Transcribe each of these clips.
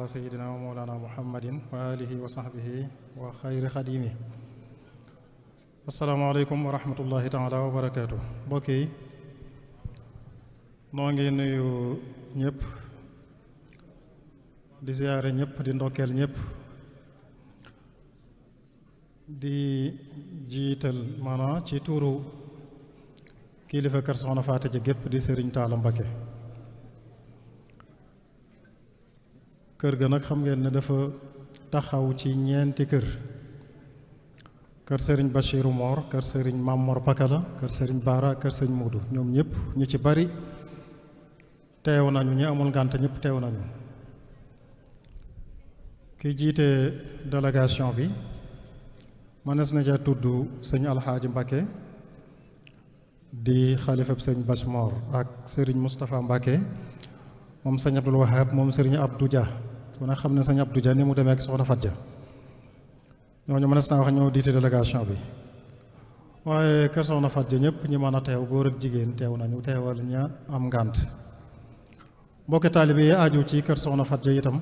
ala sayyidina wa mawlana muhammadin wa alihi wa sahbihi wa xayri xadimi. asalaamaaleykum wa rahmatullahi taala wa barakaatu. mbokk yi noo ngi nuyu ñëpp di ziyaare ñëpp di ndokkeel ñëpp di jiital maanaam ci tuuru kilifa kër Soxna Faati Ja gépp di Sëriñ Taala Mbakke. kër ga nag xam ngeen ne dafa taxaw ci ñeenti kër Sëriñ Bachiru Moor, kër Sëriñ Mamor Pakala, kër Sëriñ Baara, kër Sëriñ Muudu. ñoom ñëpp ñu ci bari teew nañu, ñi amul ngànt ñëpp teew nañu. ki jiite délégation bi mënees na ja tudd sëñ Alxaaji Mbakke di xalifab sëñ Bach Moor ak Sëriñ Moustapha Mbakke moom sëñ Abdul Wahab moom Sëriñ Abdou Dia ku ne xam ne sëñ Abdou Dia ni mu demee ak Soxna Fat Ja ñooñu mënees naa wax ñoo diite délégation bi. waaye kër Soxna Fat Ja ñëpp ñi mën a teew góor ak jigéen teew nañu, teewal ña am ngànt. mbokki taalibe yi aju ci kër Soxna Fat Ja itam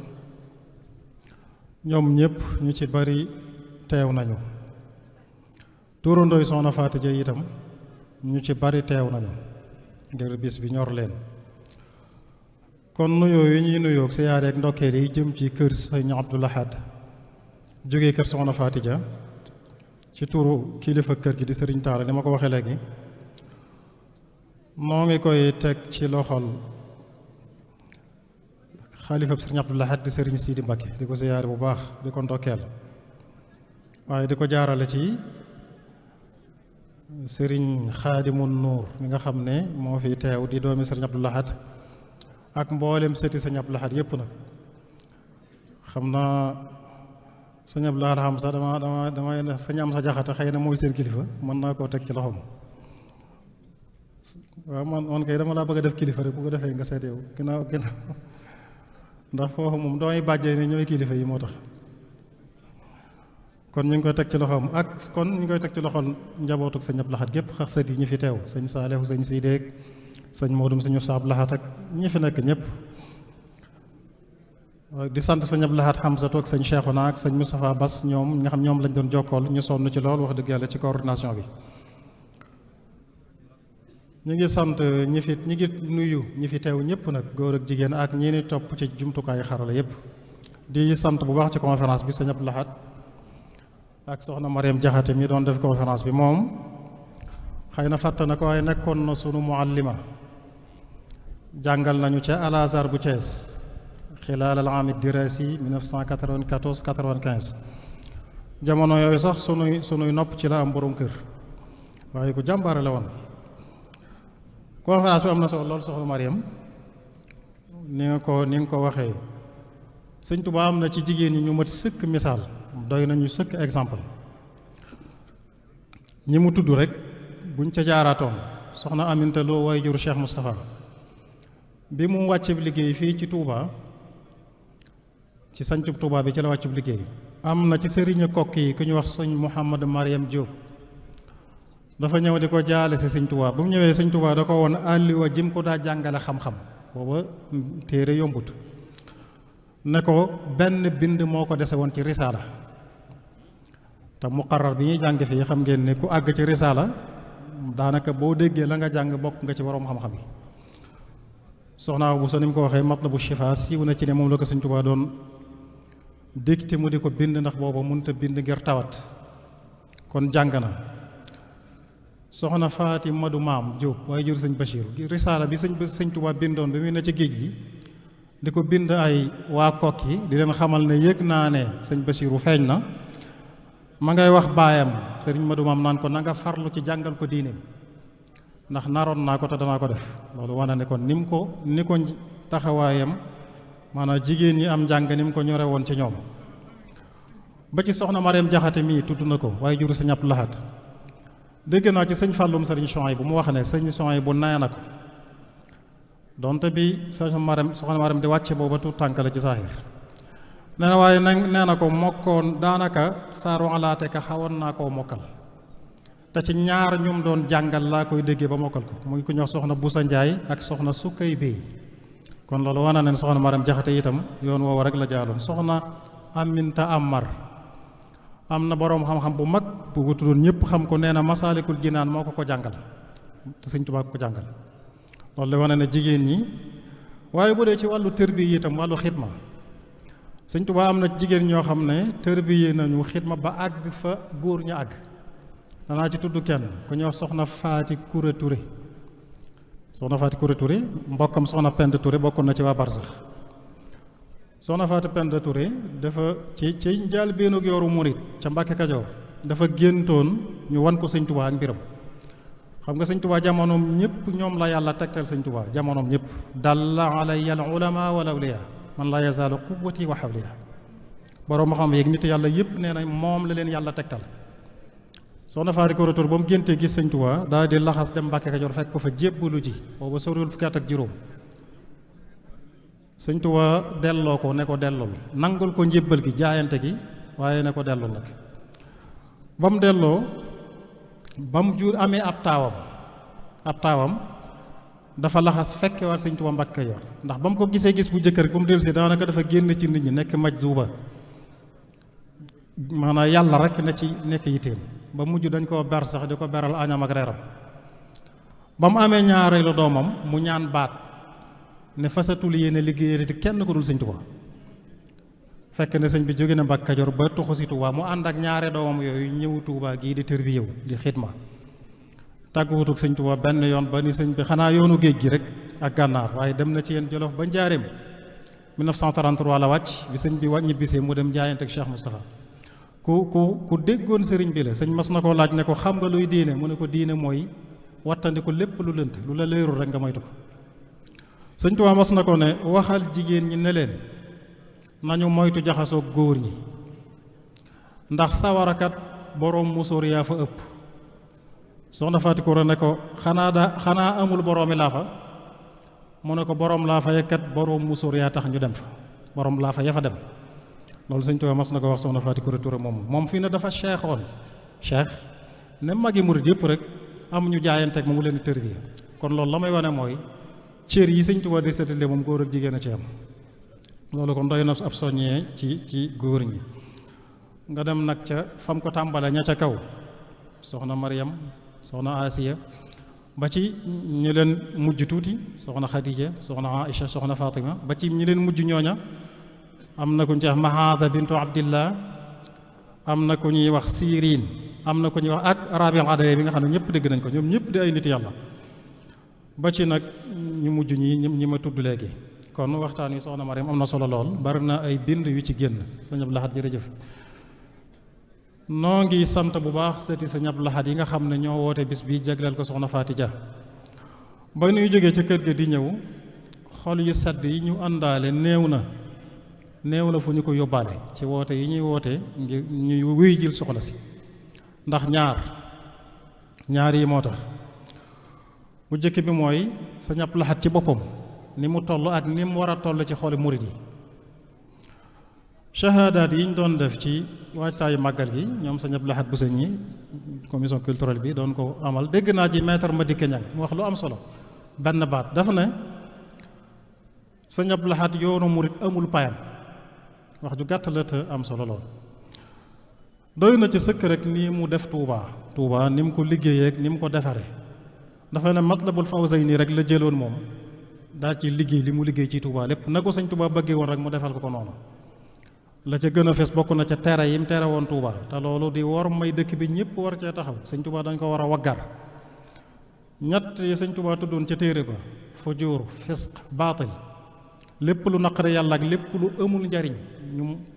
ñoom ñëpp ñu ci bari teew nañu. turandooy Soxna Faati Ja itam ñu ci bari teew nañu ngir bis bi ñor leen. kon nuyoo yi ñuy nuyoo ak siyaare ak ndokkeel yi jëm ci kër sëñ Abdul Ahad jógee kër Soxna Faati Ja ci turu kilifa kër gi di Sëriñ Taala ni ma ko waxee léegi, moo ngi koy teg ci loxol xalifab Sëriñ Abdul Ahad di Sëriñ Sidi Mbakke di ko siyaare bu baax di ko ndokkeel, waaye di ko jaarale ci Sëriñ Xaadimun Nuur mi nga xam ne moo fi teew di doomi Sëriñ Abdul Ahad ak mboolem sëti Sëriñ Abdul Ahad yépp nag. xam naa Sëriñ Abdul Ahad xam sax damay ne Sëriñ Amsa Jaxate xëy na mooy seen kilifa, mën naa koo teg ci loxoom. waaw man kay dama laa bëgg a def kilifa rek bu ko defee nga seet yow ginnaaw ndax foofu moom dooy bàjjee ni ñooy kilifa yi moo tax. kon ñu ngi koy teg ci loxoom kon ñu ngi koy teg ci loxol njabootu Sëriñ Abdul Ahad gépp xax sët yi ñi fi teew sëñ Saalehu sëñ Sideek sëñ Moodum sëñ Abdul Ahad ak ñi fi nekk ñëpp. di sant sëñ Abdul Ahad Hamsatu ak sëñ Cheikhuna ak sëñ Moustapha Bass ñoom nga xam ñoom lañ doon jokkool ñu sonn ci lool wax dëgg yàlla ci coordination bi. ñu ngi sant ñi ngi nuyu ñi fi teew ñëpp nag góor ak jigéen ak ñi ni topp ci jumtukaayu xarala yëpp. di sant bu baax ci conférence bi sëñ Abdul Ahad ak soxna Mariam Jaxate mi doon def conférence bi moom xëy na fàtte na ko waaye nekkoon na sunu muallima jàngal nañu ca Al Azhar bu Thiès xilaal al aami dirasi 1994-95 jamono yooyu sax sunuy nopp ci la am borom kër waaye ku jàmbaare la woon. conférence bi am na solo lool soxna Mariam ni nga ko waxee Sëñ Tuubaa am na ci jigéen ñi ñu mat sëkk misaal doy nañu sëkk exemple. ñi mu tudd rek buñ ca jaaraatoon soxna Aminta Lo way jur Cheikh Moustapha bi mu wàcceb liggéey fii ci Touba ci sancub Touba bi ci la wàccub liggéey am na ci sëriñ kokk yi ku ñu wax sëñ Mouhamad Mariam Diop dafa ñëw di ko jaale si Sëñ Touba bu mu ñëwee Sëñ Touba da ko woon àlliwa jim ko daa jàngale xam-xam booba téere yombut ne ko benn bind moo ko dese woon ci risaala te muqarrar bi ñuy jàng fii xam ngeen ne ku àgg ci risaala daanaka boo déggee la nga jàng bokk nga ci boroom xam-xam yi. soxna bu so ni mu ko waxee matlabu shifa siiw na ci ne moom la ko Sëñ Tuubaa doon dicté mu di ko bind ndax booba mënut a bind ngir tawat kon jàng na. soxna Faati Madu Maam Jóob waaye jur sëñ Bachir risaala bi Sëñ Tuubaa bindoon bi muy ne ci géej gi di ko bind ay waa kokki di leen xamal ne yëg naa ne sëñ Bachiru feeñ na ma ngay wax baayam sëriñ Madu Maam naan ko na nga farlu ci jàngal ko diineem ndax naroon naa ko te danaa ko def. loolu wane ne kon ni ko taxawaayam maanaam jigéen ñi am njàng ni mu ko ñore woon ci ñoom. ba ci soxna Mariam Jaxate mii tudd na ko waaye juru sëñ Abdul Ahad dégg naa ci sëñ Fàllum sëriñ Souhaïbou bu mu wax ne sëñ Souhaïbou bu nee na ko donte bi soxna Mariam di wàcce booba tu tànk la ci saaxir nee na waaye nee na ko mokkoon daanaka saaru alaate ka xawoon naa koo mokkal te ci ñaar ñum doon jàngal laa koy déggee ba mokkal ko muy ku ñuy wax soxna Busa Njaay ak soxna Sukkay Bey kon loolu wana ne soxna Maram Jaxate itam yoon woowu rek la jaaloon. soxna Aminta Amar am na boroom xam-xam bu mag bu ko tuddoon ñëpp xam ko, nee na Masaalikul Jinaan moo ko jàngal te Sëñ Tuubaa ko jàngal. loolu la wane ne jigéen ñi, waaye bu dee ci wàllu tërbiya itam wàllu xidma, Sëñ Tuubaa am na jigéen ñoo xam ne tërbiya nañu xidma ba àgg fa góor ñu àgg. danaa ci tudd kenn ku ñuy wax soxna Faati Kuré Touré. soxna Faati Kuré Touré mbokkam soxna Penda Touré bokkoon na ci waa Barsax. soxna Faati Penda Touré dafa ci njaal beenug yooru murit ca Mbàkke Kajoor dafa géntoon ñu wan ko Sëñ Tuubaa ak mbiram. xam nga Sëñ Tuubaa jamonoom ñëpp ñoom la yàlla tegtal Sëñ Tuubaa jamonoom ñëpp. dalla alayya al ulama wal awliya man la yazaalu quwwati wa hawliya. borom xam yeeg nit yàlla yëpp nee na moom la leen yàlla tegtal. soxna Faati Kuré Touré ba mu géntee gis Sëñ Tuubaa daal di laxas dem Mbàkke Kajoor fekk ko fa jébbalu ji booba soriwul fukki at ak juróom. Sëñ Tuubaa delloo ko ne ko dellul nangul ko njébbal gi jaayante gi, waaye ne ko dellul nag. ba mu delloo ba mu jur amee ab taawam dafa laxas fekke waat Sëñ Tuubaa Mbàkke Kajoor, ndax ba mu ko gisee gis bu jëkk rek ba mu dellu si daanaka dafa génn ci nit ñi nekk majzuba, maanaam yàlla rek na ci nekk yitteem. ba mujj dañ koo ber sax di ko beral añam ak reeram. ba mu amee ñaareelu doomam mu ñaan baat ne fasatul yéene liggéeyati kenn ko dul Sëñ Tuubaa. fekk ne sëñ bi jóge na Mbàkke Kajoor ba tuxu si Tuubaa mu ànd ak ñaare doomam yooyu ñëw Tuubaa gii di tërbiyewu di xidma. tàgguwutuk Sëñ Tuubaa benn yoon ba ni sëñ bi xanaa yoonu géej gi rek ak gànnaar, waaye dem na ci yéen Jolof ba Njaaréem 1933 la wàcc bi sëñ bi ñibbisee mu dem jaayante ak Cheikh Moustapha. ku déggoon sëriñ bi la. sëñ mas na koo laaj ne ko xam nga luy diine, mu ne ko diine mooy wattandi ko lépp lu lënt lu la leerul rek nga moytu ko. Sëñ Tuubaa mas na ko ne waxal jigéen ñi ne leen nañu moytu jaxasoo góor ñi, ndax sawarakat boroom musóor yaa fa ëpp. soxna Faati Kuré ne ko xanaa amul boroomi laa fa, mu ne ko boroom laa fa yekkat boroom musóor yaa tax ñu dem fa, boroom laa fa ya fa dem. loolu Sëñ Tuubaa mas na ko wax soxna Faati Kuré Touré moom fii ne dafa cheikhoon ne magi murit yëpp rek am ñu jaayanteeg mu leen di tërbiya. kon loolu la may wane mooy cër yi Sëñ Tuubaa di séddale moom góor ak jigéen a ci am. loolu kon doy na ab soññee ci góor ñi. nga dem nag ca fam ko tàmbale ña ca kaw soxna Maryam, soxna Asiya, ba ci ñu leen mujj tuuti soxna Khadija, soxna Aïcha, soxna Fatima, ba ci ñi leen mujj ñooña am na ku ñuy wax Mahaada bintu Abdillah, am na ku ñuy wax Sirin, am na ku ñuy wax ak Rabi al-Adawi bi nga xam ne ñëpp dégg nañ ko, ñoom ñëpp di ay nit yàlla, ba ci nag ñu mujj ñi ma tudd léegi. kon waxtaan wi soxna Maryam am na solo lool, bari na ay bind yu ci génn. sëñ Abdou Lahad jërëjëf. noo ngi sant bu baax seeti sëñ Abdou Lahad yi nga xam ne ñoo woote bis bi jagleel ko soxna Faati Ja. ba nuy jógee ca kër ga di ñëw xol yu sedd yi ñu àndaale néew na fu ñu ko yóbbaale ci woote yi ñuy woote ngir ñuy wuy jil soxla si. ndax ñaar yi moo tax. bu jëkk bi mooy sëñ Abdou Lahad ci boppam ni mu toll ak ni mu war a toll ci xoli murid yi. shahadaat yi ñu doon def ci waajtaayu màggal gi ñoom sëñ Abdou Lahad bu sëñ ñi commission culturelle bi doon ko amal, dégg naa ci maître Madické Niang mu wax lu am solo. benn baat dafa ne sëñ Abdou Lahad yoonu murid amul payam, wax ju gàtt la te am solo lool. doy na ci sëkk rek nii mu def Touba ni mu ko liggéeyee ak ni mu ko defaree. dafa ne Matlabul Fawzayni rek la jëloon moom daa ci liggéey li mu liggéey ci Touba lépp na ko sëñ Touba bëggee woon rek mu defal ko noonu. la ca gën a fees bokk na ca tere yi mu tere woon Touba te loolu di war may dëkk bi ñëpp war cee taxaw. sëñ Touba dañ ko war a waggar. ñett yi sëñ Touba tuddoon ca téere ba fujur fisq baatil, lépp lu naqari yàlla ak lépp lu amul njariñ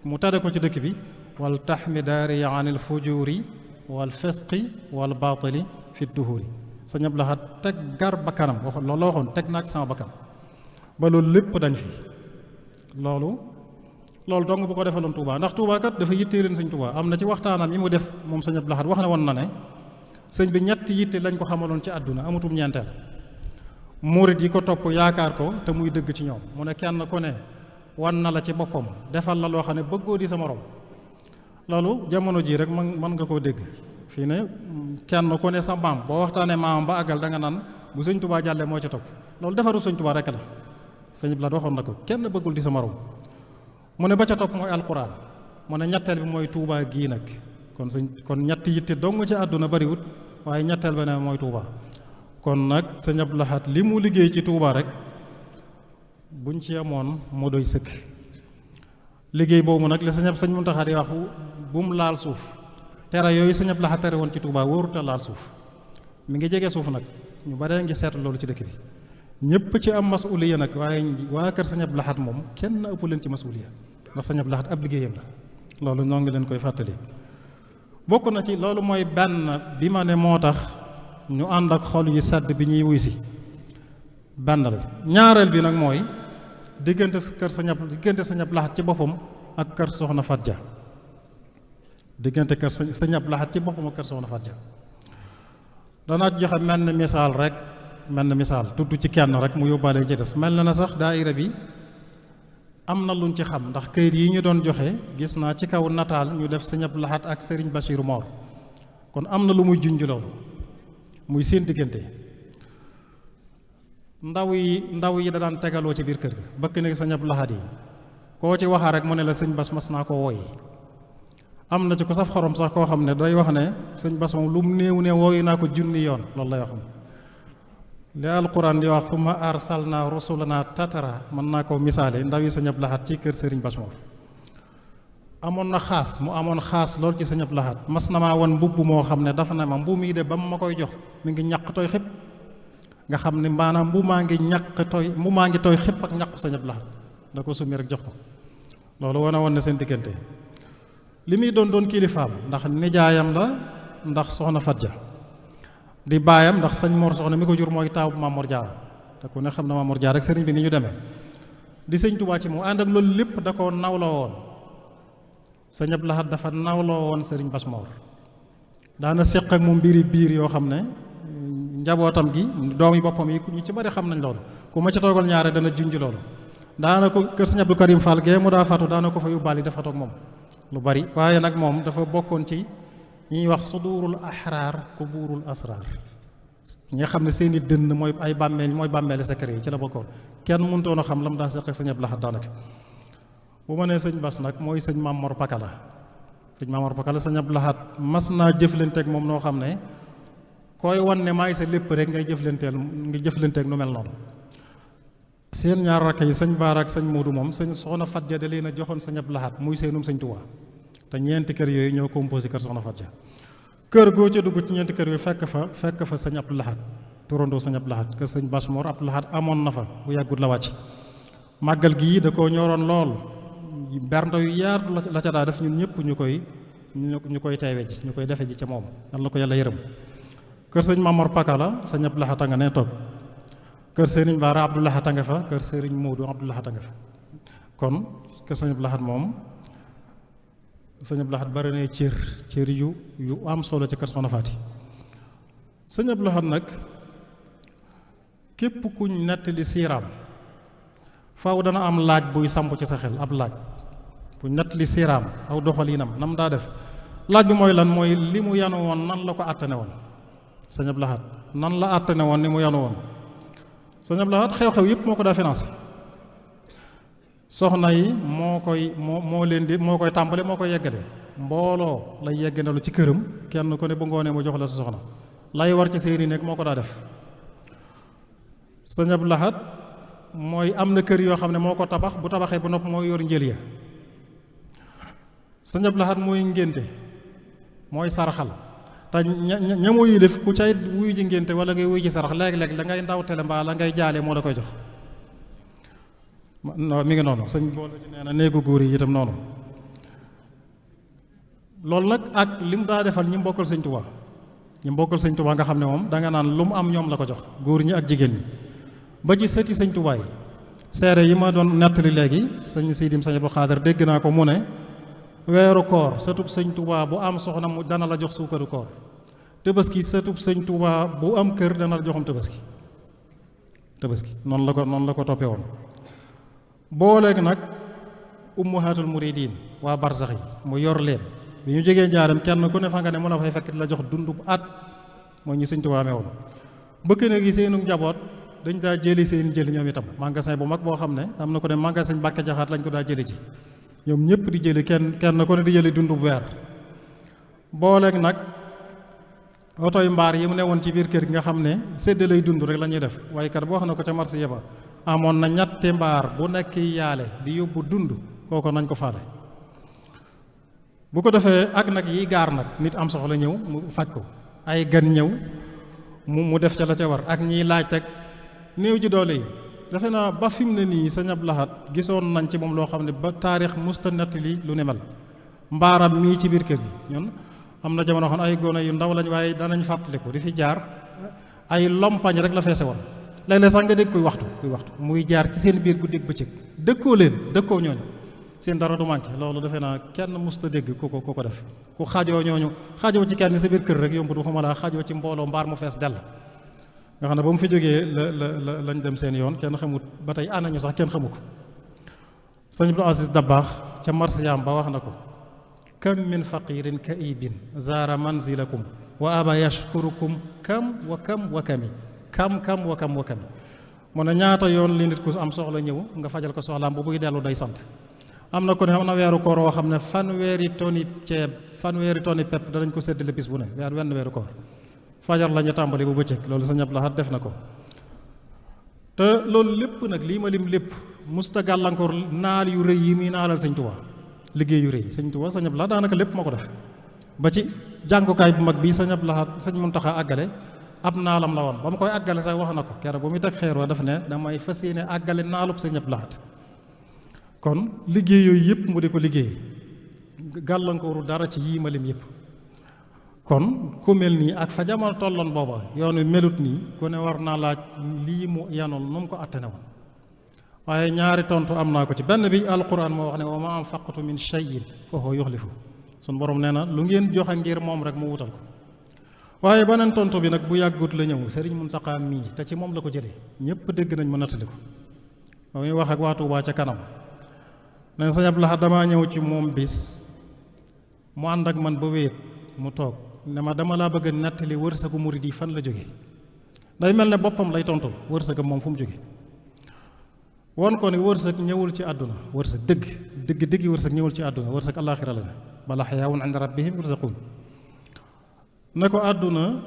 mu tere ko ci dëkk bi. wal taxmi daari anil fujuri wal fisqi wal baatili fi duhuri. sëñ Abdou Lahad teg gar bakkanam loolu la waxoon, teg naa ci sama bakkan ba loolu lépp dañ fi. loolu dong bu ko defaloon Touba, ndax Touba kat dafa yittee leen sëñ Touba. am na ci waxtaanam yi mu def moom sëñ Abdou Lahad wax ne woon na ne sëñ bi ñetti yitte lañ ko xamaloon ci àdduna, amutum ñeenteel. murit yi ko topp yaakaar ko te muy dëgg ci ñoom. mu ne kenn ku ne wan na la ci boppam defal la loo xam ne bëggoo di sa morom. loolu jamono jii rek mën nga koo dégg fii ne kenn ku ne sa maam boo waxtaanee maamam ba àggal da nga naan bu sëñ Touba jàllee moo ca topp. loolu defaru sëñ Touba rek la. sëñ Abdou Lahad waxoon na ko kenn bëggul di sa morom mu ne ba ca topp mooy alquran mu ne ñetteel bi mooy Touba gii nag kon ñetti yitte dong ci àdduna bariwut waaye ñetteel ba ne mooy Touba kon nag sëñ Abdou Lahad li mu liggéey ci Touba rek buñ ci amoon moo doy sëkk liggéey boobu nag li sëñ Muntaxa di wax bu mu laal suuf tere yooyu sëñ Abdou Lahad tere woon ci Touba wóorut a laal suuf mi ngi jege suuf nag ñu baree ngi seetlu loolu ci dëkk bi ñëpp ci am masuliya nag waaye waa kër sëñ Abdou Lahad moom kenn ëpp leen ci masuliya ndax sëñ Abdou Lahad ab liggéeyam la loolu ñoo ngi leen koy fàttali bokk na ci loolu mooy benn bi ma ne moo tax ñu ànd ak xol yu sedd bi ñuy wuy si benn la ñaareel bi nag mooy diggante sëñ Abdou Lahad ci boppam ak kër soxna Fatja diggante kër sëñ Abdou Lahad ci boppam ak kër soxna Fatja danaa joxe mel na misaal rek tudd ci kenn rek mu yóbbaale ci des mel na sax daayira bi am na luñ ci xam ndax këyit yi ñu doon joxe gis naa ci kaw nataal ñu def sëñ Abdou Lahad ak Serigne Bachir Mor kon am na lu muy junj loolu muy seen diggante ndaw yi da daan tegaloo ci biir kër gi bëkk ne sëñ Abdou Lahad yi koo ci waxaa rek mu ne la sëñ Bas mas naa ko wooyi am na ci ko saf xorom sax koo xam ne day wax ne sëñ Bas moom lu mu néew ne wooyu naa ko junni yoon loolu lay wax li alquran di wax summa arsalna rusulana tatara mën naa ko misaale ndaw yi sëñ Abdou Lahad ci kër Serigne Bas Mor amoon na xaas mu amoon xaas loolu ci sëñ Abdou Lahad mas na maa won mbubb moo xam ne dafa ne ma mbubb mii de ba mu ma koy jox mi ngi ñaq tooy xëpp nga xam ne maanaam mbubb maa ngi tooy xëpp ak ñaq sëñ Abdou Lahad da ko summi rek jox ko loolu wane woon na seen diggante li muy doon kilifaam ndax nijaayam la ndax soxna Fatja di baayam ndax sëñ Mor soxna mi ko jur mooy taawu Maam Mor Jaara te ku ne xam na Maam Mor Jaara rek sëriñ bi ni ñu demee di sëñ Tuubaa ci mu ànd ak loolu lépp da ko nawloo woon sëñ Abdou Lahad dafa nawloo woon sëriñ Bas Mor daana séq ak moom mbiri biir yoo xam ne njabootam gi doom yi boppam yi ñu ci bari xam nañ loolu ku ma ci toogal ñaare dana junj loolu daana ko kër sëñ Abdou Karim Fall gee mu daa fatu daana ko fa yóbbaale dafa toog moom lu bari waaye nag moom dafa bokkoon ci ñuy wax sudurul ahraar kuburul asrar ñi nga xam ne seeni dënn mooy ay bàmmeel mooy bàmmeeli secret yi ci la bokkoon kenn mënutoon a xam la mu daa seq ak sëñ Abdou Lahad daanaka bu ma nee sëñ Bas nag mooy sëñ Mamor Pakala sëñ Abdou Lahad mas naa jëflanteeg moom noo xam ne koy wan ne maay sa lépp rek ngay jëflanteeg nu mel noonu seen ñaar rakk yi sëñ Baara ak sëñ Moodu moom sëñ soxna Fatja da leen a joxoon sëñ Abdou Lahad muy seenum sëñ Tuubaa te ñeenti kër yooyu ñoo composé kër soxna Fatja kër goo ca dugg ci ñeenti kër yooyu fekk fa sëñ Abdou Lahad turandoo sëñ Abdou Lahad kër sëñ Bas Mor Abdou Lahad amoon na fa bu yàggut la wàcc màggal gii da koo ñoroon lool bernde yu yaar la ca daa def ñun ñëpp ñu koy teewe ji ñu koy defe ji ca moom yal na ko yàlla yërëm kër sëñ Mamor Pakala sëñ Abdou Lahad a nga ne toog kër sëriñ Baara Abdou Lahad a nga fa kër sëriñ Moodu Abdou Lahad a nga fa kon kër sëñ Abdou Lahad moom sëñ Abdou Lahad bari na cër yu am solo ci kër Soxna Faati sëñ Abdou Lahad nag képp kuñ nettali siiraam faaw dana am laaj buy samp ci sa xel ab laaj kuñ nettali siiraam aw doxalinam nam daa def laaj bi mooy lan mooy li mu yanu woon nan la ko àttane woon sëñ Abdou Lahad nan la àttane woon ni mu yanu woon sëñ Abdou Lahad xew-xew yëpp moo ko daa financé soxna yi moo koy tàmbale moo koy yeggale mbooloo lay yegganalu ci këram kenn ku ne bu ngoonee mu jox la sa soxna lay war ci seeni nekk moo ko daa def sëñ Abdou Lahad mooy am na kër yoo xam ne moo ko tabax bu tabaxee ba nopp mooy yor njël ya sëñ Abdou Lahad mooy ngénte mooy saraxal te ña muy def ku cay wuy ji ngénte wala ngay wuy ji sarax léeg-léeg la ngay ndaw tele mbaa la ngay jaale moo la koy jox non mi ngi noonu sëñ boole ci nee na néegu góor yi itam noonu loolu nag ak li mu daa defal ñi mbokkal sëñ Tuubaa nga xam ne moom danga naan lu mu am ñoom la ko jox góor ñi ak jigéen ñi ba ci sëti sëñ Tuubaa yi seere yi ma doon nettali léegi sëñ Sidim sëñ Abdou Xaadir dégg naa ko mu ne weeru koor sëtub sëñ Tuubaa bu am soxna mu dana la jox suukaru koor tabaski sëtub sëñ Tuubaa bu am kër dana la joxam tabaski noonu la ko toppee woon booleeg nag ummahatul muridin waa barsax yi mu yor leen bi ñu jógee njaaram kenn ku ne fa nga ne mu la fay fekk la jox dund bu at mooy ñu sëñ Tuubaa amee woon bëkk na gi seenu njaboot dañ daa jëli seen jëli ñoom itam magasin bu mag boo xam ne am na ko ne magasin Mbàkke Jaxaat lañ ko daa jëli ji ñoom ñëpp di jëli kenn ko ne di jëli dund bu weer booleeg nag otoy mbaar yi mu ne woon ci biir kër gi nga xam ne sédd lay dund rek la ñuy def waaye kat boo xam ne ko ca marché yeba amoon na ñetti mbaar bu nekk yaale di yóbbu dund kooko nañ ko faale bu ko defee ak nag yi gaar nag nit am soxla ñëw mu faj ko ay gan ñëw mu def ca la ca war ak ñiy laaj teg néew ji doole yi defe naa ba fi mu ne nii Sëñ Abdou Lahad gisoon nañ ci moom loo xam ne ba taarix musta nettali lu ne mel mbaaram mii ci biir kër gi ñun am na jamono xam ay gone yu ndaw lañ waaye danañ fàttaliku di fi jaar ay lompañ rek la feese woon léeg-léeg sax nga dégg kuy waxtu muy jaar ci seen biir guddi ak bëccëg dëkkoo leen dëkkoo ñooñu seen dara du manqué loolu defe naa kenn musta dégg ku ko def ku xaajoo ñooñu xaajoo ci kenn sa biir kër rek yombut waxuma laa xaajoo ci mbooloo mbaar mu fees dell nga xam ne ba mu fi jógee lañ dem seen yoon kenn xamut ba tey ànnañu sax kenn xamu ko sëñ Abdou Aziz Dabakh ca marsiyaam ba wax na ko kam min faqirin kaibin zaara manzilakum wa aba yashkurukum kam wa kam wa kami kam wa kam wa kami mu ne ñaata yoon li nit ku am soxla ñëw nga fajal ko soxlaam bu buy dellu day sant am na ko ne am na weeru koor woo xam ne fanweeri toni ceeb fanweeri toni pepp danañ ko séddale bis bu ne wenn weeru koor fajar la ñu tàmbali bu bëccëg loolu Sëñ Abdou Lahad def na ko te loolu lépp nag lii ma lim lépp musta gàllankoor naal yu rëy yi muy naalal Sëñ Tuubaa liggéey yu rëy Sëñ Tuubaa Sëñ Abdou Lahad daanaka lépp moo ko def ba ci jàngukaay bu mag bii Sëñ Abdou Lahad Sëñ Muntaxa àggale ab naalam la woon ba mu koy àggale sax wax na ko keroog ba muy teg xeer wa daf ne damay fas yéene àggale naalub Sëñ Abdou Lahad kon liggéey yooyu yëpp mu di ko liggéey gàllankooru dara ci yii ma lim yëpp kon ku mel nii ak fa jamono tolloon booba yoon wi melut nii ku ne war naa laaj lii mu yanoon nu mu ko attene woon waaye ñaari tontu am naa ko ci benn bi alquran moo wax ne wa ma anfaqtu min shay'in fa huwa yukhlifu sun borom nee na lu ngeen joxe ngir moom rek mu wutal ko waaye beneen tontu bi nag bu yàggut la ñëw Sëriñ Muntaxa mii te ci moom la ko jëlee ñëpp dégg nañ ma nattali ko ba muy wax ak waa Tuubaa ca kanam ne Sëñ Abdou Lahad damaa ñëw ci moom bis mu ànd ak man ba wéet mu toog ne ma dama laa bëgg a nettali wërsëgu murid yi fan la jóge day mel ne boppam lay tontul wërsëgam moom fu mu jóge won ko ne wërsëg ñëwul ci àdduna wërsëg dëgg wërsëg ñëwul ci àdduna wërsëg àllaaxira la bal ahyaa'un 'inda rabbihim yurzaquun ne ko àdduna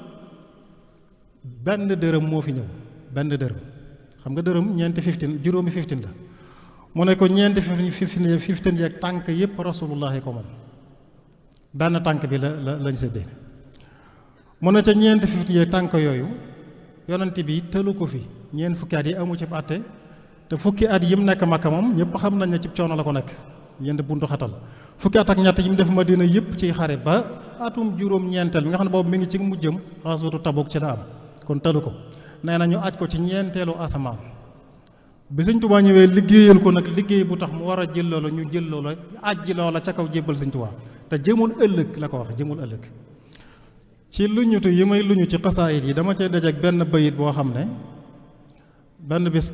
benn dërëm moo fi ñëw benn dërëm xam nga dërëm ñeenti fiftin juróomi fiftin la mu ne ko ñeenti fiftin yeeg tànk yépp rasulullahi ko moom benn tànk bi lañ séddee mu ne ca ñeenti fiftin yeeg tànk yooyu yonent bi tëlu ko fi ñeent fukki at yi amu ci àtte te fukki at yim nekk Makka moom ñëpp xam nañ ne ci coono la ko nekk yéen buntu xatal fukki at ak ñett yim def Madina yëpp ciy xare ba atum juróom-ñeenteel bi nga xam ne boobu mi ngi ci mujjam xaswatu Tabuk ci la am kon tëlu ko nee na ñu aj ko ci ñeenteelu asamaan bi Sëñ Tuubaa ñëwee liggéeyal ko nag liggéey bu tax mu war a jël loola ñu jël loola ajji loola ca kaw jébbal Sëñ Tuubaa te jëmul ëllëg la ko wax jëmul ëllëg ci luñutu yi may luñu ci xasaayit yi dama cee dajeek benn bayit boo xam ne benn bis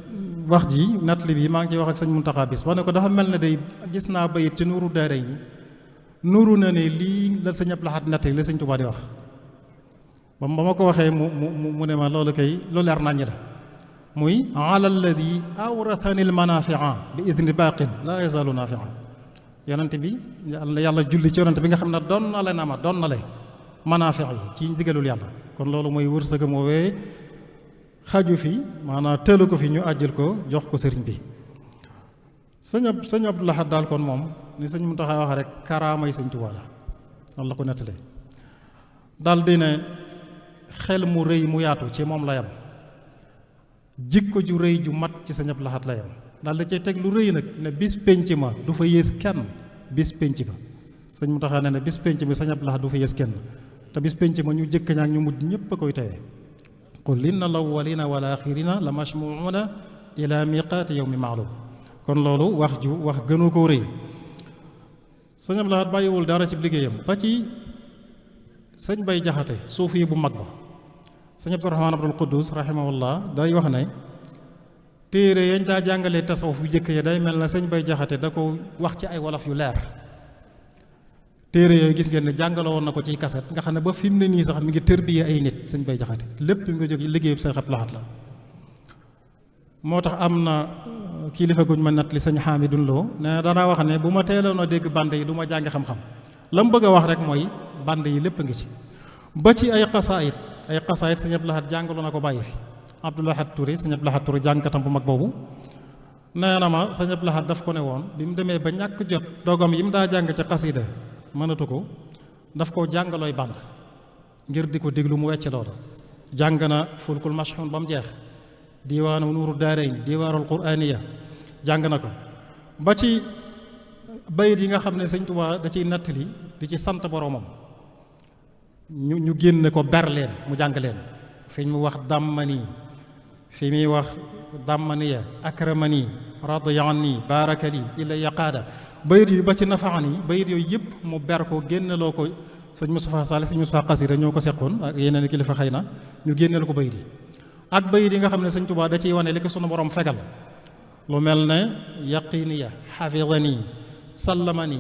wax ji nattali bi maa ngi ciy wax ak Sëñ Muntaxa bis ba ne ko dafa mel ne day gis naa bayit ci nuuru daaray ni nuuru na ne lii la Sëñ Abdou Lahad nattali la Sëñ Tuubaa di wax ba ma ko waxee mu ne ma loolu kay lu leer naññi la muy ala alladi awrathani almanafia bi idni baqin la yazalu nafia yonent bi yàlla julli ci yonent bi nga xam ne doon na le na ma doon na le manafia yi ci ndigalul yàlla kon loolu mooy wërsëgam woowee xaju fi maanaam tëlu ko fi ñu àjjal ko jox ko sëriñ bi sëñ Abdou Lahad daal kon moom ni sëñ Muntaxa wax rek karaamay Sëñ Tuubaa la loolu la ko nettalee daal di ne xel mu rëy mu yaatu ci moom la yam jikko ju rëy ju mat ci Sëñ Abdou Lahad la yam daal di cay teg lu rëy nag ne bis penc ma du fa yées kenn bis penc ba sëñ Muntaxa ne bis penc mi Sëñ Abdou Lahad du fa yées kenn te bis penc ma ñu jëkk ñaak ñu mujj ñëpp a koy teye qul inna al-awwalina wal axirina la majmuuna ila miqaati yawmi maalum kon loolu wax gënu ko rëy Sëñ Abdou Lahad bàyyiwul dara ci liggéeyam ba ci sëñ Bay Jaxate suufi bu mag ba sëñ Abdurahmaan Abdul Quddus rahimahullah day wax ne téere yañ daa jàngalee tasawuf yu jëkk ya day mel na sëñ Bay Jaxate da ko wax ci ay wolof yu leer téere yooyu gis ngeen ne jàngale woon na ko ciy kaset nga xam ne ba fi mu ne nii sax mi ngi tërbiye ay nit sëñ Bay Jaxate lépp nga jóg liggéeyub Sëñ Abdou Lahad la moo tax am na kilifa guñ ma nat li sëñ Xaamidun Lo ne danaa wax ne bu ma teeloon a dégg band yi du ma jàngi xam-xam la mu bëgg a wax rek mooy band yi lépp a ngi ci ba ci ay xasaayit sëñ Abdou Lahad jàngalu na ko bàyyi fi Abdou Lahad Touré sëñ Abdou Lahad Touré jàngkatam bu mag boobu nee na ma sëñ Abdou Lahad daf ko ne woon bi mu demee ba ñàkk jot dogam yi mu daa jàng ci xasida mënatu ko daf koo jàngalooy band ngir di ko déglu mu wecc loola jàng na fulkul mashhun ba mu jeex diiwaanu nuuru daarayn diiwaanul quraaniya jàng na ko ba ci bayit yi nga xam ne sëñ Tuubaa da ciy nattali di ci sant boroomam ñu génne ko ber leen mu jàng leen fi mu wax dammani fi muy wax dammaniya akramani radiyani baarakali illa yaqaada bayit yu ba ci nafaani bayit yooyu yëpp mu ber ko génneloo ko sëñ Moustapha Sall sëñ Moustapha Xasida ñoo ko seqoon ak yeneen kilifa xëy na ñu génneel ko bayit yi ak bayit yi nga xam ne sëñ Tuubaa da ciy wane li ko sunu borom fegal lu mel ne yaqiniya xafidani sallamani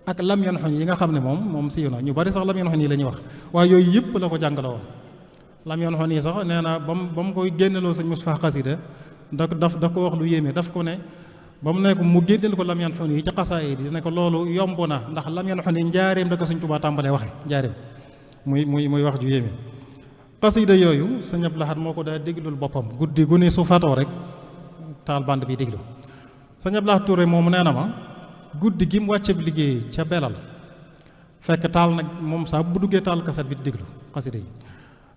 ak lam yanxun yi nga xam ne moom siiw na ñu bari sax lam yanxun yi la ñuy wax waaye yooyu yëpp la ko jàngale woon lam yanxun yi sax nee na ba mu koy génneloo sëñ Moustapha Xasida da ko wax lu yéeme daf ko ne ba mu ne ko mu génneel ko lam yanxun yi ci xasaayid yi ne ko loolu yomb na ndax lam yanxun yi njaareem da ko sëñ Tuubaa tàmbalee waxe njaareem muy wax ju yéeme xasida yooyu sëñ Abdou Lahad moo ko daa déglul boppam guddi gu ne su fatoo rek taal band bi déglu sëñ Abdou Lahad Touré moomu nee na ma guddi gi mu wàcce bi liggéey ca belal fekk taal nag moom saa bu duggee taal kaset bi di déglu xasida yi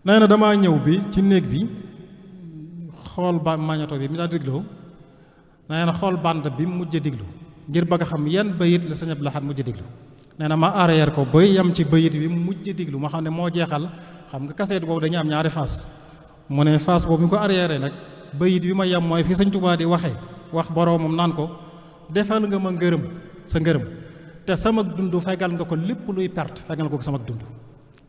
nee na damaa ñëw bi ci néeg bi xool ba magnéto bi mi daa dégloo nee na xool band bi mu mujj déglu ngir bëgg a xam yan bayit la sëñ Abdou Lahad mujj déglu nee na ma arrière ko bay yam ci bayit bi mu mujj déglu ma xam ne moo jeexal xam nga kaset boobu dañuy am ñaari face mu ne face boobu ñu ko arrière nag bayit bi ma yam mooy fi sëñ Tuubaa di waxee wax boroomam naan ko defal nga ma ngërëm sa ngërëm te sama dund fegal nga ko lépp luy perte fegal nga ko sama dund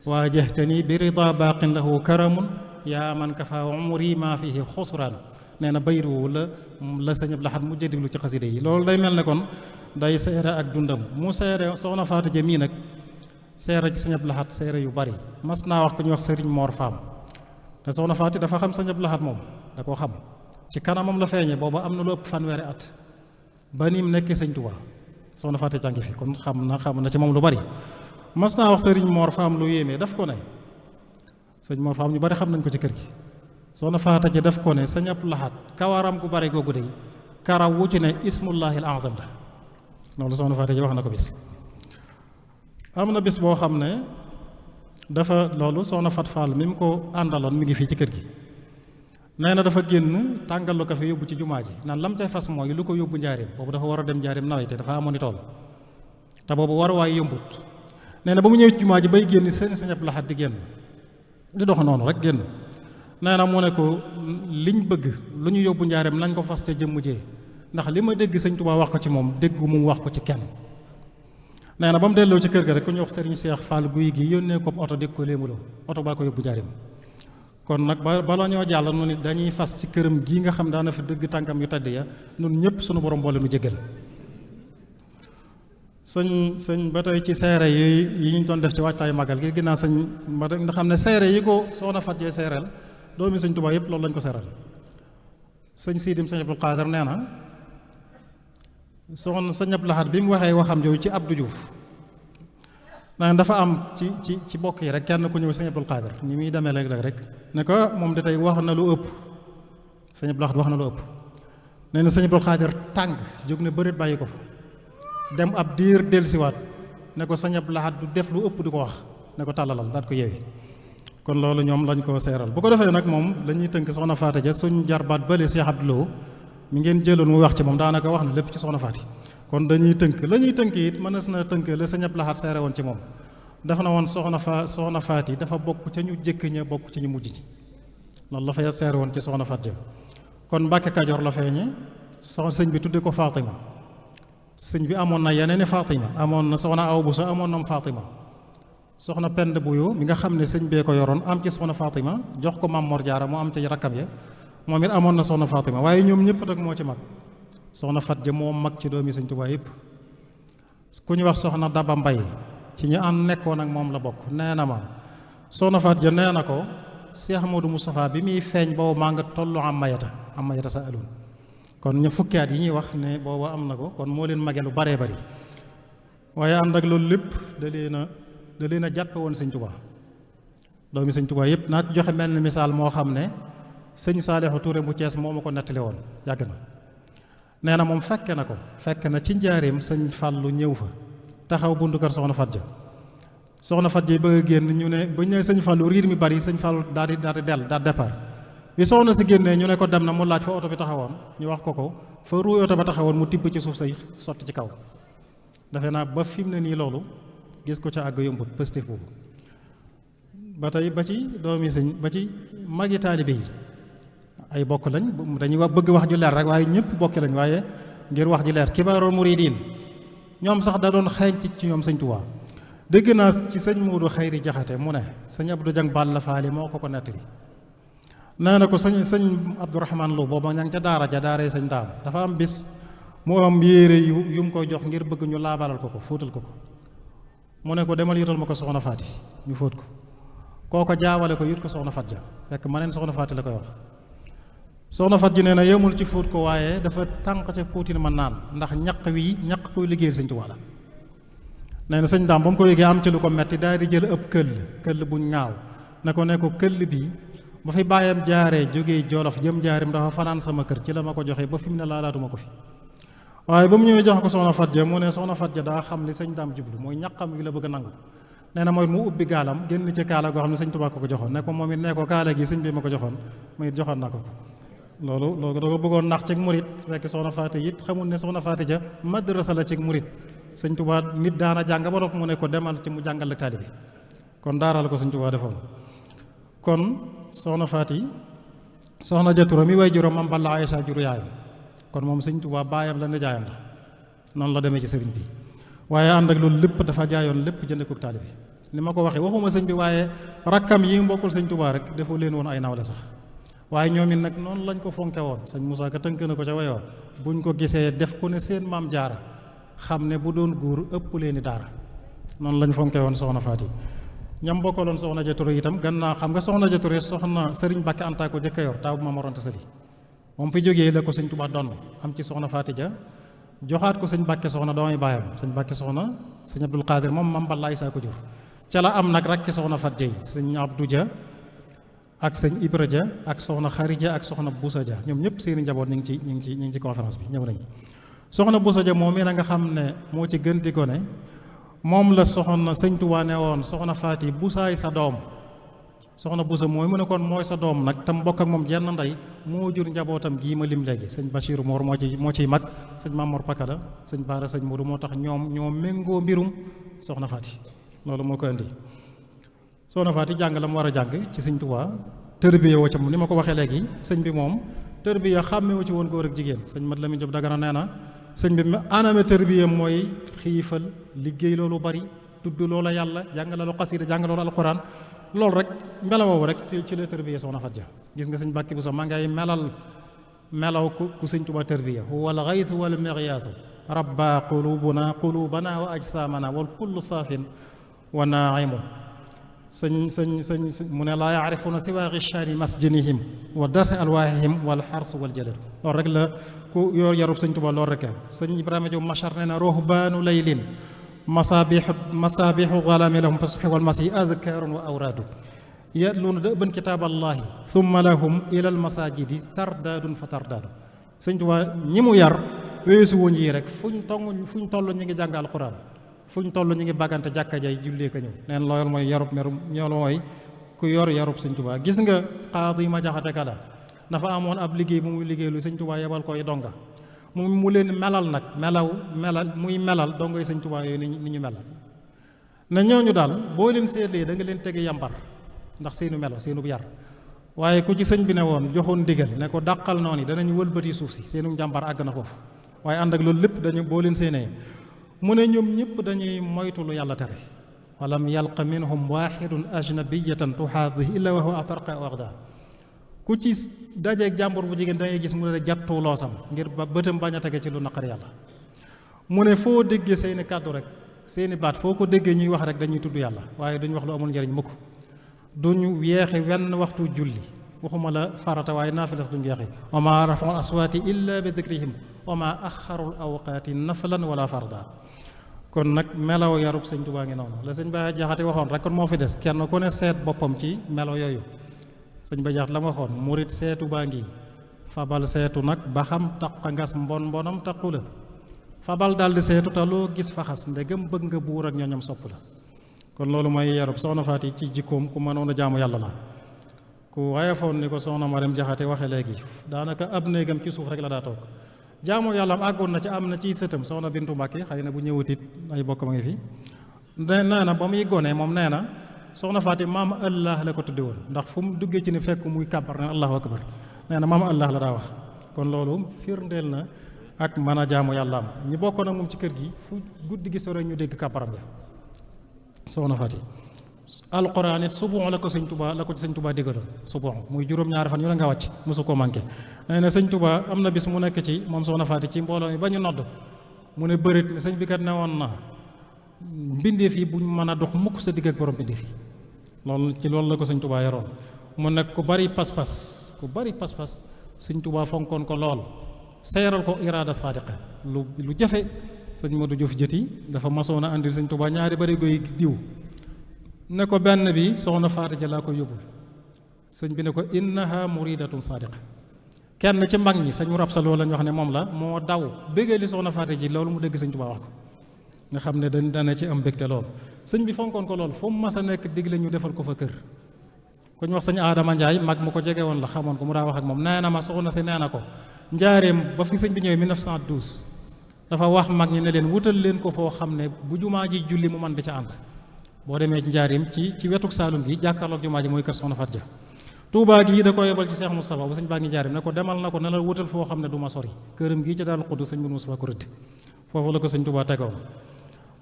waajahtani bi rida baaqin lahu karamun yaa man kafa umri ma fihi xusraan nee na bayit woowu la sëñ Abdou Lahad mujj déglu ci xasida yi loolu day mel ne kon day seere ak dundam mu seere soxna Fatou Dia mii nag seere ci sëñ Abdou Lahad seere yu bari mas naa wax ku ñuy wax Serigne Mor Fam te soxna Fatou dafa xam sëñ Abdou Lahad moom da koo xam ci kanamam la feeñe booba am na lu ëpp fanweeri at ba ni mu nekkee sëñ Tuubaa soxna Fatou jàngi fi kon xam na ci moom lu bari mas naa wax Serigne Mor Fam lu yéeme daf ko ne sëñ Mor Fam ñu bari xam nañ ko ci kër gi soxna Fatou Dia daf ko ne sëñ Abdou Lahad kawaram gu bari googu dey karaw wu ci ne ismullahil azam la loolu soxna Fatou Dia wax na ko bis am na bis boo xam ne dafa loolu soxna Fat Fall mi mu ko àndaloon mi ngi fii ci kër gi nee na dafa génn tàngal lu ko fi yóbbu ci jumaa ji naan lam cay fas mooy lu ko yóbbu njaareem boobu dafa war a dem njaareem nawete dafa amoon i tool te boobu war waay yombut nee na ba mu ñëw ci jumaa ji bay génn sëñ Abdou Lahad di génn di dox noonu rek génn nee na mu ne ko liñ bëgg lu ñu yóbbu njaareem nañ ko fas te jëmm jee ndax li ma dégg sëñ Tuubaa wax ko ci moom dégg mu wax ko ci kenn nee na ba mu delloo ci kër ga rek ku ñu wax Serigne Cheikh Fall guy gi yónnee ko oto dégg ko léemuloo oto baa ko yóbbu njaareem kon nag bala ñoo jàll nu nit dañuy fas ci këram gii nga xam daana fi dëgg tànkam yu tedd ya nun ñëpp sunu borom boole nu jéggal sëñ ba tey ci seere yi ñu doon def ci waajtaayu magal gi ginnaaw sëñ ba nga xam ne seere yi ko soxna Fatou Dia seereel doomi sëñ Tuubaa yëpp loolu lañ ko seereel sëñ Siidim sëñ Abdul Qaadir nee na soxna sëñ Abdou Lahad bi mu waxee waxam jooju ci Abdou Diouf naa dafa am ci bokk yi rek kenn ku ñëw sëñ Abdul Qaadir ni muy demee léeg-léeg rek ne ko moom de tey wax na lu ëpp sëñ Abdou Lahad wax na lu ëpp nee na sëñ Abdul Qaadir tàng jóg ne bëreet bàyyi ko fa dem ab diir dellusiwaat ne ko sëñ Abdou Lahad du def lu ëpp di ko wax ne ko tàllalal daat ko yeewi kon loolu ñoom lañ ko seeral bu ko defee nag moom dañuy tënk soxna Fatou Dia suñ jarbaat bële Cheikh Abdou Lo mi ngeen jëloon mu wax ci moom daanaka wax na lépp ci soxna Fatou kon dañuy tënk la ñuy tënk it mënees na tënk la sëñ Abdou Lahad seere woon ci moom dafa na woon soxna Fatou dafa bokk ca ñu jëkk ña bokk ci ñu mujj ñi loolu la fa seere woon ci soxna Fatou Dia kon Mbàkke Kajoor la feeñe sëñ bi tudde ko Fatima sëñ bi amoon na yeneen i Fatima amoon na soxna Awa Bousso amoon na Fatima soxna Pend Buyo mi nga xam ne sëñ bee ko yoroon am ci soxna Fatima jox ko Maam Mor Jaara mu am ci rakkam ya moom it amoon na soxna Fatima waaye ñoom ñëpp nag moo ci mag soxna Fatou Dia moo mag ci doomi sëñ Tuubaa yëpp ku ñu wax soxna Daba Mbay ci ñu ànd nekkoon ak moom la bokk nee na ma soxna Fatou Dia nee na ko Cheikh Modou Moustapha bi muy feeñ boobu maa nga tollu am mayata sa alun kon ñu fukki at yi ñuy wax ne booba am na ko kon moo leen mage lu baree bari waaye ànd ak loolu lépp da leen a jàppe woon sëñ Tuubaa doomi sëñ Tuubaa yëpp naa joxe mel ni misaal moo xam ne sëñ Saalixu Tuure bu Cees moo ma ko nettali woon yàgg na nee na moom fekke na ci njaareem sëñ Fàllu ñëw fa taxaw buntu kër soxna Fat Ja soxna Fat Ja bëgg a génn ñu ne bu ñu nee sëñ Fàllu riir mi bari sëñ Fàllu daal di départ bi soxna si génnee ñu ne ko dem na mu laaj fa oto bi taxawoon ñu wax ko fa ruuy oto ba taxawoon mu tibb ci suuf say sotti ci kaw defe naa ba fi mu ne nii loolu gis ko ca àgg yombut positif boobu ba tey ba ci doomi sëñ ba ci magi taalibe yi ay bokk lañ dañuy bëgg wax ju leer rek waaye ñëpp bokki lañ waaye ngir wax ji leer kibaarul muridiin ñoom sax da doon xeeñ ci ñoom sëñ Tuubaa dégg naa ci sëñ Moodu Xayri Jaxate mu ne sëñ Abdou Jang Balla Faali moo ko nettali nee na ko sëñ Abdourahman Lo booba ña ngi ca daara ja daaree sëñ daam dafa am bis mu am yére yu mu koy jox ngir bëgg ñu laabalal ko fóotal ko mu ne ko demal yutal ma ko soxna Faati ñu fóot ko kooko jaawale ko yut ko soxna Fat Ja fekk ma neen soxna Faati la koy wax soxna Fat Ji nee na yemul ci fóot ko waaye dafa tànq ca puutin ma naan ndax ñaq koy liggéeyal sëñ Tuubaa la nee na sëñ daam ba mu ko yëgee am ci lu ko metti daal di jël ëpp këll bu ñaaw ne ko këll bi ba fi bàyyam jaaree jógee Jolof jëm jaarim dafa fanaan sama kër ci la ma ko joxee ba fi mu ne laalaatuma ko fi waaye ba mu ñëwee jox ko soxna Fat Ja mu ne soxna Fat Ja daa xam li sëñ daam jublu mooy ñaqam wi la bëgg a nangu nee na mooy mu ubbi gaalam génn ci kaala goo xam ne sëñ Tuubaa ko joxoon ne ko moom it ne ko kaala gi sëñ bi ma ko joxoon muy joxoon na ko loolu da ko bëggoon nax ci murit fekk soxna Faati it xamul ne soxna Faati Ja madrasa la ci murit sëñ Tuubaa nit daana jàng ba noppi mu ne ko demal ci mu jàngal ak taalibe kon daaral ko sëñ Tuubaa defoon kon soxna Faati soxna Jatura mi way juróom am Balla Aysa juru yaayam kon moom sëñ Tuubaa baayam la nijaayam la noonu la demee ci sëriñ bi waaye ànd ak loolu lépp dafa jaayoon lépp jënd ko taalibe ni ma ko waxee waxuma sëñ bi waaye rakkam yi mbokkul sëñ Tuubaa rek defoo leen woon ay nawle sax waaye ñoom it nag noonu lañ ko fonke woon sëñ Moussa Ka tënk na ko ca wayoo buñ ko gisee def ko ne seen maam jaara xam ne bu doon góor ëpp leeni daara noonu lañ fonke woon soxna Faati ñam bokkaloon soxna Jatura itam gannaaw xam nga soxna Jatura soxna Sëriñ Bàkke Anta ko jëkk a yor taaw bu ma moronte sëri moom fi jógee la ko sëñ Tuubaa donn am ci soxna Faati Ja joxaat ko sëñ Bàkke soxna doomi baayam sëñ Bàkke soxna sëñ Abdul Qaadir moom mam Balla Isaa ko jur ca la am nag rakki soxna Fat Ja sëñ Abdou Ja ak sëñ Ibra Ja ak soxna Xari Ja ak soxna Busa Ja ñoom ñëpp seeni njaboot ñu ngi ci conférence bi ñëw nañ soxna Busa Ja moom mi la nga xam ne moo ci gën di ko ne moom la soxna sëñ Tuubaa ne woon soxna Faati Busaay sa doom soxna Busa mooy mu ne kon mooy sa doom nag tam bokk ak moom jenn ndey moo jur njabootam gii ma lim léegi sëñ Bachir Mor moo ciy mag sëñ Mamor Pakala sëñ Baara sëñ Modu moo tax ñoo méngoo mbirum soxna Faati loolu moo ko indi soxna Faati jàng la mu war a jàng ci sëñ Tuubaa tërbiya woo ca moom ni ma ko waxee léegi sëñ bi moom tërbiya xàmmewu ci woon góor ak jigéen sëñ Mat Lamin Jóob Dagana nee na sëñ bi aname tërbiya mooy xiifal liggéey loolu bari tudd loola yàlla jàng la lu xasida jàng loolu alquran loolu rek melawoo rek ci la tërbiya soxna Fat Ja gis nga sëñ Bàkki bu sax maa ngay melaw ku sëñ Tuubaa tërbiya huwa al ghayth wal mighyaas rabba qulubana wa ajsamana wal kullu saafin wa naimu sëñ mu ne laa yaarifuna tiwaaqi shaani masjinihim wa darsi alwaahihim wal xars wal jalal loolu rek la ku yor yarub sëñ Tuubaa loolu rek sëñ Ibrahima Jóob Machar nee na ruhbaanu laylin masaabiixu zalaami lahum fi subhi wal masi adkaarun wa awraadu yatluuna dëban kitaaballahi thumma lahum ilal masaajidi tardaadun fa tardaadu sëñ Tuubaa ñi mu yar weesu wuñ yi rek fuñ toll ñu ngi jàng alquran fuñ toll ñu ngi bàggante jàkka jay jullee ka ñëw neen loolu mooy yarub merum ñoolu mooy ku yor yarub sëñ Tuubaa gis nga xaadi ma jaxate kala dafa amoon ab liggéey bu muy liggéey lu sëñ Tuubaa yebal koy donga mu leen melal nag muy melal dongoy sëñ Tuubaa yooyu ni ñu mel na ñooñu daal boo leen seetlee da nga leen tege yambar ndax seenu melo seenu yar waaye ku ci sëñ bi ne woon joxoon ndigal ne ko dàqal noonu danañu wëlbati suuf si seenu njàmbar àgg na foofu waaye ànd ak loolu lépp dañu boo leen séenee mu ne ñoom ñëpp dañuy moytu lu yàlla tere walam yalqa minhum waxidun ajnabiyatan tuxaadihi illa wa huwa atarqa waxda ku ci dajeeg jàmbur bu jigéen da ngay gis mu ne jàttu loosam ngir ba bëtam bañ a tege ci lu naqari yàlla mu ne foo déggee seeni kàddu rek seeni baat foo ko déggee ñuy wax rek dañuy tudd yàlla waaye duñ wax lu amul njëriñ mukk duñu yeexi wenn waxtu julli waxuma la farata waaye naafilas duñu yeexi wa ma rafa'ul aswaati illa bi dikrihim wa ma axarul awqaati naflan wala farda kon nag melaw yarub sëñ Tuubaa ngi noonu la sëñ Ba Jaxate waxoon rek kon moo fi des kenn ku ne seet boppam ci melo yooyu sëñ Ba Jaxate la ma waxoon murit seetu baa ngi fabal seetu nag ba xam taqa ngas mbonam taqu la fabal daldi seetu te loo gis faxas ndegam bëgg nga buur ak ñooñam sopp la kon loolu mooy yarub soxna Faati ci jikkoom ku mënoon a jaamu yàlla la ku wayefoon ni ko soxna Mariam Jaxate waxe léegi daanaka ab néegam ci suuf rek la daa toog jaamu yàlla am àggoon na ci am na ciy sëtam soxna Bintu Mbàkke xëy na bu ñëwatit ay bokk ma ngi fi nee na ba muy gone moom nee na soxna Faati maam Allah la ko tudde woon ndax fu mu duggee ci ni fekk muy kàbbar ne allahu akbar nee na maam Allah la daa wax kon loolu firndeel na ak mën a jaamu yàlla am ñi bokkoon ak moom ci kër gi fu guddi gi sore ñu dégg kàbbaram ja soxna Faati alquran it subuh la ko sëñ Tuubaa la ko ci sëñ Tuubaa diggaloon subuh muy juróom-ñaari fan yu la nga wàcc mosu koo manqué nee na sëñ Tuubaa am na bis mu nekk ci moom soxna Faati ci mbooloo mi ba ñu nodd mu ne bërit ni sëñ bi kat ne woon na mbindeef yi buñ mën a dox mukk sa digg ak borom mbindeef yi loolu ci loolu la ko sëñ Tuubaa yoroon mu nekk ku bari pas-pas sëñ Tuubaa fonkoon ko lool seeral ko iraada saadiqa lu jafe sëñ Modou Diouf jëti dafa masoon a andil sëñ Tuubaa ñaari bari goy diw ne ko benn bi soxna Faati ja laa ko yóbbul sëñ bi ne ko innaha muridatun saadiqa kenn ci mag ñi sëñ mu rab sa loolu lañ wax ne moom la moo daw béggali soxna Faati ji loolu mu dégg sëñ Tuubaa wax ko nga xam ne dana ci am mbégte lool sëñ bi fonkoon ko lool fu mu mas a nekk digle ñu defal ko fa kër ku ñu wax sëñ Adama Ndiaye mag mu ko jege woon la xamoon ko mu daa wax ak moom nee na ma soxna si nee na ko njaareem ba fi sëñ bi ñëwee 1912 dafa wax mag ñi ne leen wutal leen ko foo xam ne bu jumaa ji julli mu man di ca ànd boo demee ci njaareem ci wetuk Saalum gi jàkkaarloog jumaa ji mooy kër soxna Faat Ja Tuubaa gi da ko yebal ci Cheikh Moustapha bu sëñ baa ngi njaareem ne ko demal na ko ne la wutal foo xam ne du ma sori këram gii ci daal xudd sëñ bu Moustapha ko rëdd foofu la ko sëñ Tuubaa tegoon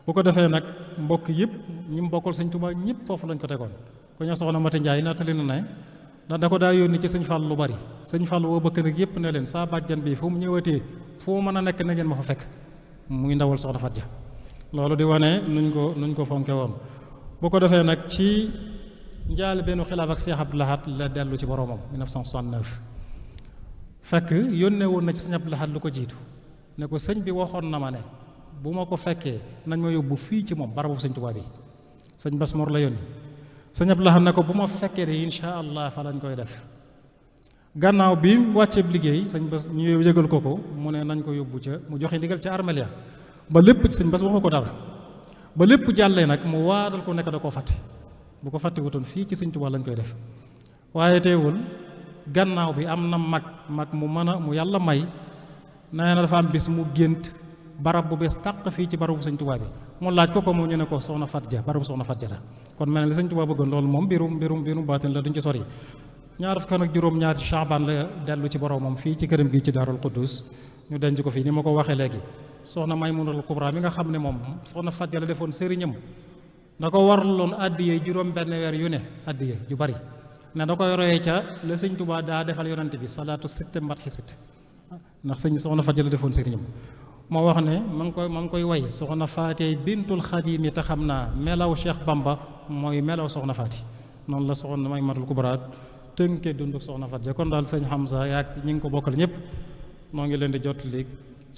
bu ko defee nag mbokk yëpp ñi mu bokkal sëñ Tuubaa ñëpp foofu lañ ko tegoon ku ñu soxna Mati Njaay nattali na ne ndax da ko daa yónni ci sëñ Fall lu bari sëñ Fall woo bëkk nag yëpp ne leen saa bàjjan bi fu mu ñëwatee foo mën a nekk na ngeen ma fa fekk muy ndawal soxna Faat Ja loolu di wane nuñ ko fonke woon bu ko defee nag ci njaal benn xilaaf ak Cheikh Abdou Lahad la dellu ci boromam 1969 fekk yónnee woon na ci sëñ Abdou Lahad lu ko jiitu ne ko sëñ bi waxoon na ma ne bu ma ko fekkee nañ ma yóbbu fii ci moom barabu sëñ Tuubaa bi sëñ Bas Mor la yónni sëñ Abdou Lahad ne ko bu ma fekkee de insha allah fa lañ koy def gannaaw bi wàcceeb liggéey sëñ Bas ñu yëgal ko mu ne nañ ko yóbbu ca mu joxe ndigal ca armeel ya ba lépp sëñ Bas waxu ko dara ba lépp jàllee nag mu waatal ko nekk da koo fàtte bu ko fàtte wutoon fii ci sëñ Tuubaa lañ koy def waaye teewul gannaaw bi am na mag mu yàlla may nee na dafa am bis mu gént barab bu bees tàq fii ci barabu sëñ Tuubaa bi mu laaj ko mu ñu ne ko soxna Faat Ja barabu soxna Faat Ja la kon mel ne li sëñ Tuubaa bëggoon loolu moom mbirum baatin la duñ ci sori ñaar fukk ak juróom-ñaar ci Shaabaan la dellu ci boromam fii ci këram gi ci Daarul Quddus ñu denc ko fii ni ma ko waxee léegi soxna Maymunatul Kubra mi nga xam ne moom soxna Faat Ja la defoon sëriñam da ko warloon addiyee juróom benn weer yu ne addiyee ju bari ne da koy royee ca la sëñ Tuubaa daa defal yonante bi salaatu sitte mbatxi sitte ndax soxna Faat Ja la defoon sëriñam moo wax ne ma ngi koy way soxna Faati bintul Xadiimi te xam naa melaw Cheikh Bamba mooy melaw soxna Faati noonu la soxna Maymunatul Kubra tënkee dunduk soxna Faat Ja kon daal sëñ Hamza yaag ñi ngi ko bokkal ñëpp noo ngi leen di jot li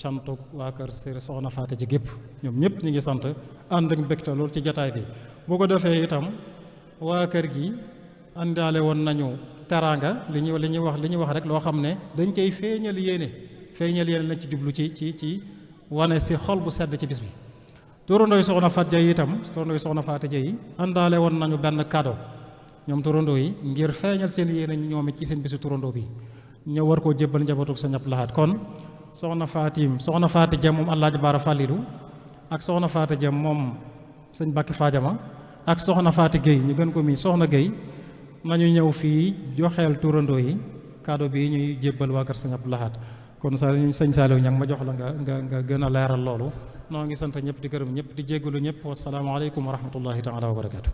cantuk waa kër Sëriñ soxna Faati Ja gépp ñoom ñëpp ñi ngi sant ànd ak mbégte loolu ci jataay bi boo ko defee itam waa kër gi àndaale woon nañu teraanga li ñuy wax rek loo xam ne dañ cay feeñal yéene lañ ci jublu ci wane si xol bu sedd ci bis bi turandooy soxna Faat Ja yi itam turandooy soxna Faati Ja yi àndaale woon nañu benn cadeau ñoom turandoo yi ngir feeñal seen yéene ñoom it ci seen bisu turandoo bi ñëw war koo jébbal njabootu sëñ Abdou Lahad kon soxna Faati Ja moom Alaaji Baara Fàllilu ak soxna Faati Ja moom sëñ Bakki Faajama ak soxna Faati Géey ñu gën ko mi soxna Géey nañu ñëw fii joxeel turandoo yi cadeau bi ñuy jébbal waa kër sëñ Abdou Lahad kon sëñ Saaliw ñang ma jox la nga gën a leeral loolu noo ngi sant ñëpp di gërëm ñëpp di jéggalu ñëpp wassalaamu aleykum wa rahmatullahi taala wa barakaatu